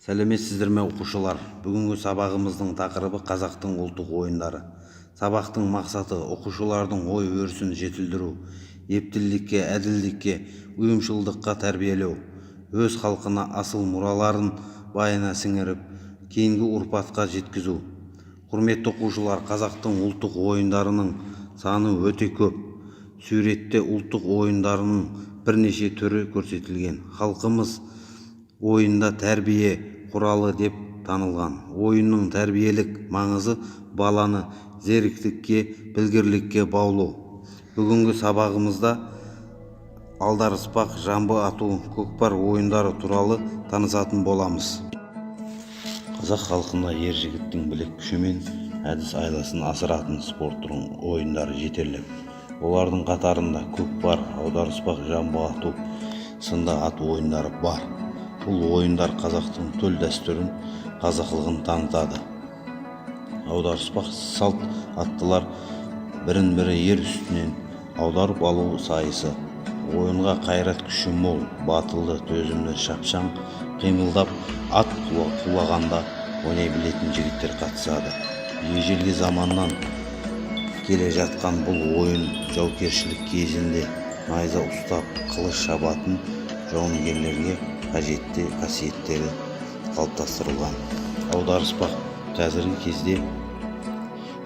Сәлеметсіздер ме, оқушылар! Бүгінгі сабағымыздың тақырыбы: қазақтың ұлттық ойындары. Сабақтың мақсаты: оқушылардың ой өрісін жетілдіру, ептілікке, әділдікке, ұйымшылдыққа тәрбиелеу, өз халқына асыл мұраларын байына сіңіріп, кейінгі ұрпаққа жеткізу. Құрметті оқушылар, қазақтың ұлттық ойындарының саны өте көп. Суретте ұлттық ойындарының бірнеше түрі көрсетілген. Халқымыз ойында тәрбие құралы деп танылған. Ойынның тәрбиелік маңызы: баланы зеректікке, білгірлікке баулу. Бүгінгі сабағымызда аударыспақ, жамбы ату, көкпар ойындары туралы танысатын боламыз. Қазақ халқында ер жігіттің білек күші мен әдіс-айласын асыратын спорт түрінің ойындары жетерлік. Олардың қатарында көкпар, аударыспақ, жамбы ату сынды ат ойындары бар. Бұл ойындар қазақтың төл дәстүрін, қазақылығын танытады. Аударыспақ: салт аттылар бірін-бірі ер үстінен аударып алу сайысы. Ойынға қайрат күші мол, батылды, төзімді, шапшаң қимылдап, ат құлағанда ойнай білетін жігіттер қатысады. Ежелгі заманнан келе жатқан бұл ойын жаугершілік кезінде найза ұстап, қылыш шабатын жауынгерлерге қажетті қасиеттері қалыптастырылған. Аударыспақ қазіргі кезде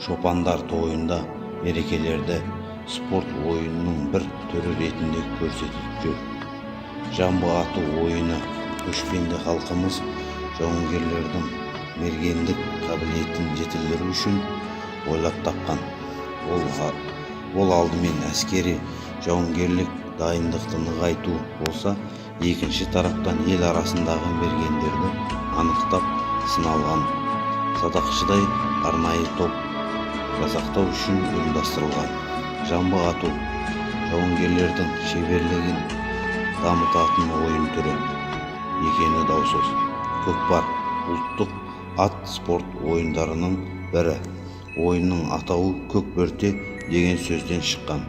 шопандар тойында, мерекелерде спорт ойынының бір түрі ретінде көрсетіліп жүр. Жамбы ату ойыны көшпенді халқымыз жауынгерлердің мергендік қабілетін жетілдіру үшін ойлап тапқан. Ол алдымен әскери жауынгерлік дайындықты нығайту болса, екінші тараптан ел арасындағы мергендерді анықтап, сыналған садақшыдай арнайы топ жасақтау үшін ұйымдастырылған. Жамбы ату жауынгерлердің шеберлігін дамытатын ойын түрі екені даусыз. Көкпар: ұлттық ат спорт ойындарының бірі. Ойынның атауы көк бөрте деген сөзден шыққан.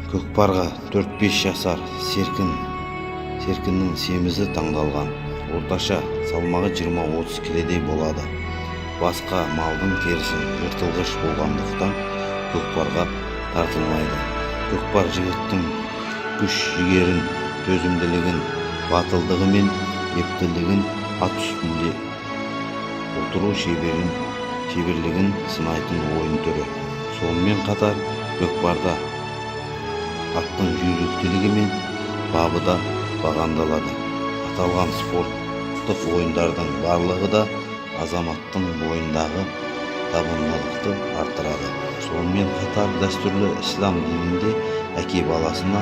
Көкпарға 4-5 жасар серкіннің семізі таңдалған. Орташа салмағы 20-30 келідей болады. Басқа малдың терісі жыртылғыш болғандықтан, көкпарға тартылмайды. Көкпар жігіттің күш жігерін, төзімділігін, батылдығы мен ептілігін, ат үстінде отыру шеберлігін сынайтын ойын түрі. Сонымен қатар көкпарда аттың жүйріктілігі мен бабы да бағындалады. Аталған спорттық ойындардың барлығы да азаматтың бойындағы табындылықты арттырады. Сонымен қатар дәстүрлі ислам дінінде әке баласына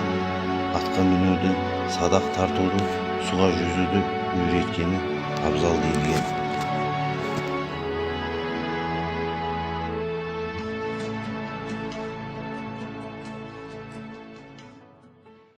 атқа мінуді, садақ тартуды, суға жүзуді үйреткені абзал делінген.